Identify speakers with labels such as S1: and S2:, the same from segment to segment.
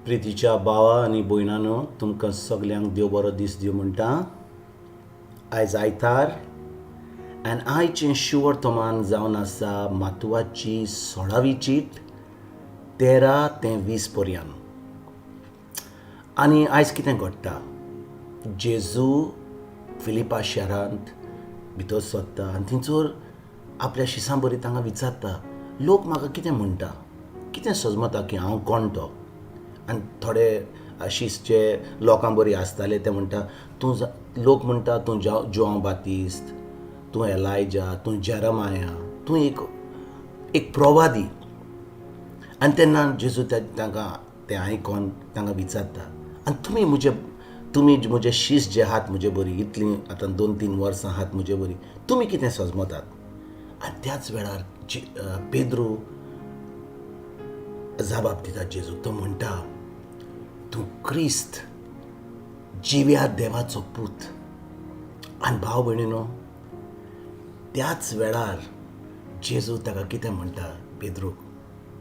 S1: प्रितीच्या भावा आनी भयणानो, तुमकां सगल्यांक देव बरो दीस दिवं म्हणटा. आयज आयतार आनी आयचें शुवर्तमान जावन आसा मातुवाची 16वी चीट, 13 ते 20 पर्यंत. आनी आयज कितें घडटा? जेजू फिलिपा शहरांत भितर सरता आनी थंयसर आपल्या शिसां बरी तांकां विचारता, लोक म्हाका कितें म्हणटा, कितें सजमता की हांव कोण तो? आनी थोडे शीस जे लोकां बरी आसताले ते म्हणटा, तूं लोक म्हणटा तूं जुआंव बातिस्त, तूं एलायजा, तूं जेरमाया, तूं एक एक प्रवादी. आनी तेन्ना जेजू तांकां तें आयकोन तांकां विचारता, आनी तुमी म्हजे शीस जे आहात म्हजे बरी इतलीं आतां 2-3 वर्सां आहात म्हजे बरी, तुमी कितें सजमतात? आनी त्याच वेळार पेद्रू जबाब दिता जेजूक. तो म्हणटा, तूं क्रिस्त, जिव्या देवाचो पूत. आनी भाव भयणीनो, त्याच वेळार जेजू ताका कितें म्हणटा पेद्रूक?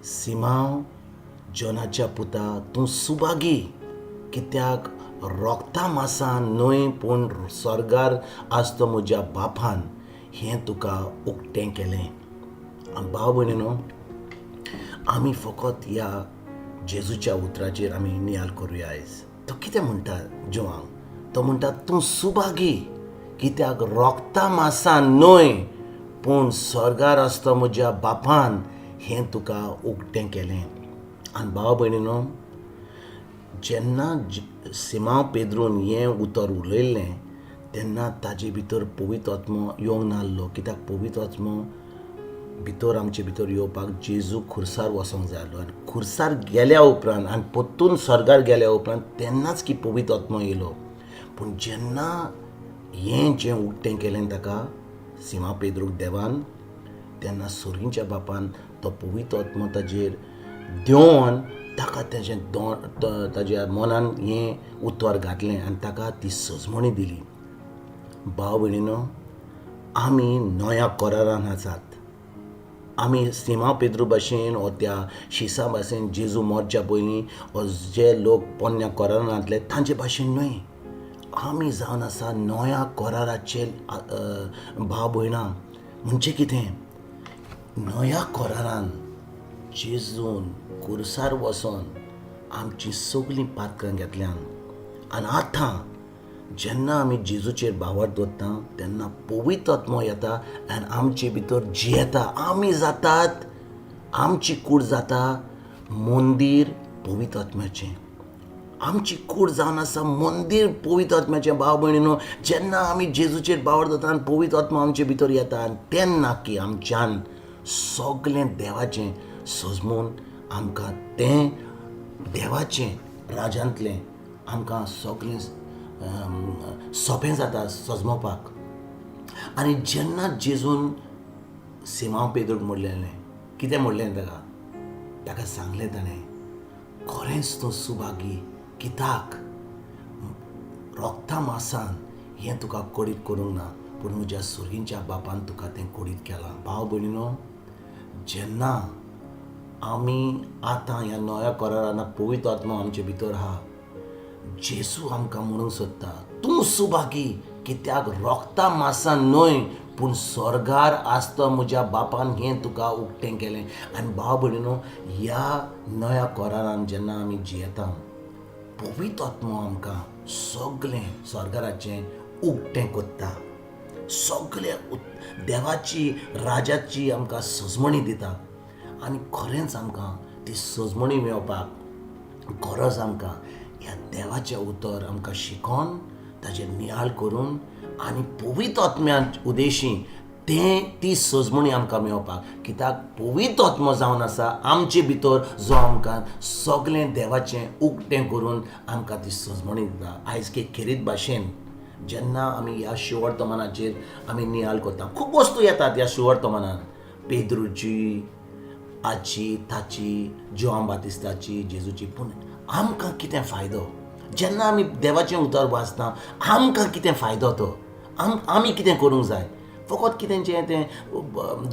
S1: सिमांव जोनाच्या पुता, तूं सुभागी, कित्याक रोगता मासान न्हय पूण स्वर्गार आसतो म्हज्या बापान हें तुका उक्तें केलें. आनी भाव भयणीनो, आमी फकत ह्या जेजूच्या उतराचेर आमी नियाळ करुया आयज. तो कितें म्हणटा जुवांक? तो म्हणटा, तूं सुभागी, कित्याक रोगता मासान न्हय पूण स्वर्गार आसता म्हज्या बापान हें तुका उक्तें केलें. आनी भाव भयणीनो, जेन्ना सिमांव पेद्रून हें उतर उलयल्लें तेन्ना ताजे भितर पवित्र आत्मो येवंक नासलो, कित्याक पवित्र आत्मो भितर आमचे भितर येवपाक जेजू खुर्सार वचोंक जाय आसलो. आनी खुर्सार गेल्या उपरांत आनी परतून स्वर्गार गेल्या उपरांत तेन्नाच की पवित्र आत्मो येयलो. पूण जेन्ना हें जें उक्तें केलें ताका सिमांव पेद्रूक देवान, तेन्ना सोर्गीच्या बापान तो पवित्र आत्मो ताजेर देंवन ताका तेजें ताज्या मनान हें उतर घातलें आनी ताका ती सजमणी दिली. भाव भयणीनो, आमी नव्या करारान आसात. आमी सिमांव पेद्रू भाशेन वो त्या शिसा भाशेन जेजू मरच्या पयलीं वो जे लोक पोन्न्या करारांतले तांचे भाशेन न्हय. आमी जावन आसा नव्या कराराचे भाव भयणां. म्हणजे कितें? नव्या करारान जेजून खुर्सार वचोन आमचीं सगळीं पातकां घेतल्यान आनी आतां जेन्ना आमी जेजूचेर भावार्थ दवरता तेन्ना पवित्र आत्मो येता आनी आमचे भितर जियेता. आमी जातात, आमची कूड जाता मंदीर पवित्र आत्म्याचें. आमची कूड जावन आसा मंदीर पवित्र आत्म्याचें. भाव भयणीनो, जेन्ना आमी जेजूचेर भावार्थ दवरता आनी पवित्र आत्मो आमचे भितर येता आनी तेन्ना की आमच्यान सगळें देवाचें सजमून आमकां तें देवाचें राजांतलें आमकां सगळें सोंपें जाता सजमोवपाक. आनी जेन्ना जेजून सिमांव पेद्रूक म्हणलेलें, कितें म्हणलें ताका? ताका सांगलें ताणें, खरेंच तूं सुभागी, कित्याक रोगता मासान हें तुका कळीत करूंक ना पूण म्हज्या सुर्गींच्या बापान तुका तें कळीत केलां. भाव भयणीनो, जेन्ना आमी आतां ह्या नव्या करारान पवित्र आत्मो आमचे भितर आहा, जेजू आमकां म्हणूंक सोदता, तूं सुभागी, कित्याक रोगता मासान न्हय पूण स्वर्गार आसता म्हज्या बापान हें तुका उक्तें केलें. आनी भाव भयणीनो, ह्या नव्या करारान जेन्ना आमी जियेता, पवित्र आत्मो आमकां सगळें स्वर्गाराचें उक्तें करता, सगळें देवाची राजाची आमकां सजमणी दिता. आनी खरेंच आमकां ती सजमणी मेळपाक गरज आमकां ह्या देवाचें उतर आमकां शिकोन ताजेर नियाळ करून आनी पवित्र आत्म्या उदेशी तें ती सजमणी आमकां मेळपाक, कित्याक पवित्र आत्मो जावन आसा आमचे भितर जो आमकां सगळें देवाचें उक्तें करून आमकां ती सजमणी दिता. आयज के खेरीत भाशेन जेन्ना आमी ह्या शिवर्तमानाचेर आमी नियाळ करता, खूब वस्तू येतात ह्या शिवर्तमानान, पेद्रूची, आची, ताची, जुआंव बातिस्ताची, जेजूची. पूण आमकां कितें फायदो जेन्ना आमी देवाचें उतर वाचता? आमकां कितें फायदो तो? आमी कितें करूंक जाय? फकत कितें जें तें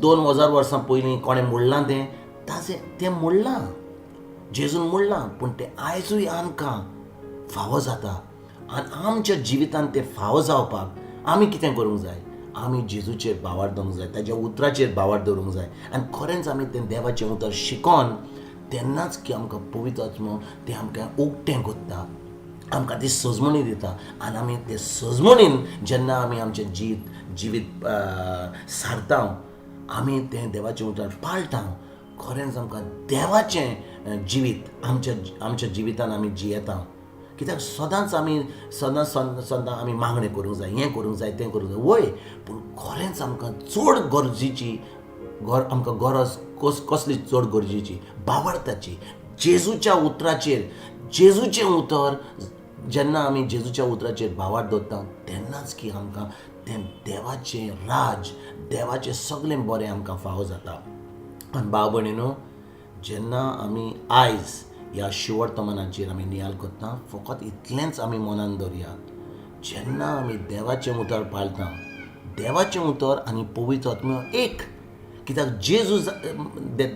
S1: 2000 वर्सां पयलीं कोणें म्हणलां तें ताजें तें म्हणलां. जेजून म्हणलां, पूण तें आयजूय आमकां फावो जाता. आनी आमच्या जिवितांत तें फावो जावपाक आमी कितें करूंक जाय? आमी जेजूचेर भावार्थ दवरूंक जाय, ताज्या उतराचेर भावार्थ दवरूंक जाय. आनी खरेंच आमी तें देवाचें उतर शिकोन तेन्नाच की आमकां पवित्र आत्मो तें आमकां उक्तें करता, आमकां ती सजमणी दिता. आनी आमी ते सजमणीन जेन्ना आमी आमचें जिवीत सारता, आमी तें देवाचें उतर पाळटा, खरेंच आमकां देवाचें जिवीत आमच्या आमच्या जिवितान आमी जियेता. कित्याक सदांच आमी सदां सदां आमी मागणें करूंक जाय, हें करूंक जाय, तें करूंक जाय, वय, पूण खरेंच आमकां चड गरजेची आमकां गरज कसली चड गरजेची? भावार्थाची, जेजूच्या उतराचेर. जेजूचें उतर जेन्ना आमी जेजूच्या उतराचेर भावार्थ दवरता तेन्नाच की आमकां तें देवाचें राज, देवाचें सगळें बरें आमकां फावो जाता. आनी भाव भयणीनो, जेन्ना आमी आयज ह्या शिवर्तमानाचेर आमी नियाळ करता, फकत इतलेंच आमी मनान दवरया, जेन्ना आमी देवाचें उतर पाळटा, देवाचें उतर आनी पवित्र आत्मो एक. कित्याक जेजू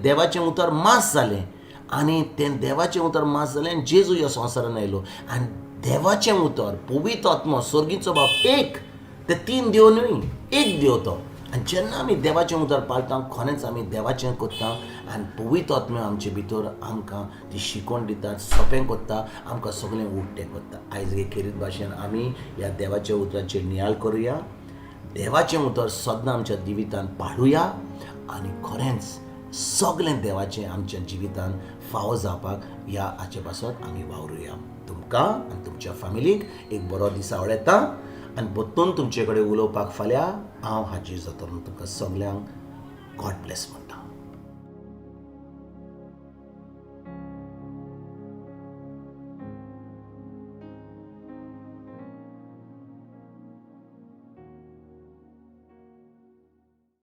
S1: देवाचें उतर मास जालें आनी तें देवाचें उतर मास जालें आनी जेजू ह्या संवसारान आयलो. आनी देवाचें उतर, पवित्र आत्मो, सर्गीचो बाप एक, ते तीन देव न्हय, एक देव तो. आनी जेन्ना आमी देवाचें उतर पाळटा, खरेंच आमी देवाचें करता आनी पवित्र आत्मो आमचे भितर आमकां ती शिकवण दिता, सोंपें करता, आमकां सगळें उक्तें करता. आयज हे खेरीत भाशेन आमी ह्या देवाच्या उतराचेर नियाळ करुया, देवाचें उतर सदां आमच्या जिवितान पाळुया आनी खरेंच सगळें देवाचें आमच्या जिवितान फावो जावपाक ह्या हाचे पासत आमी वावरुया. तुमकां आनी तुमच्या फॅमिलीक एक बरो दीस आवडटा आनी परतून तुमचे कडेन उलोवपाक फाल्यां हांव हाजीर जातलो. तुमकां सगल्यांक गॉड ब्लेस म्हणटा.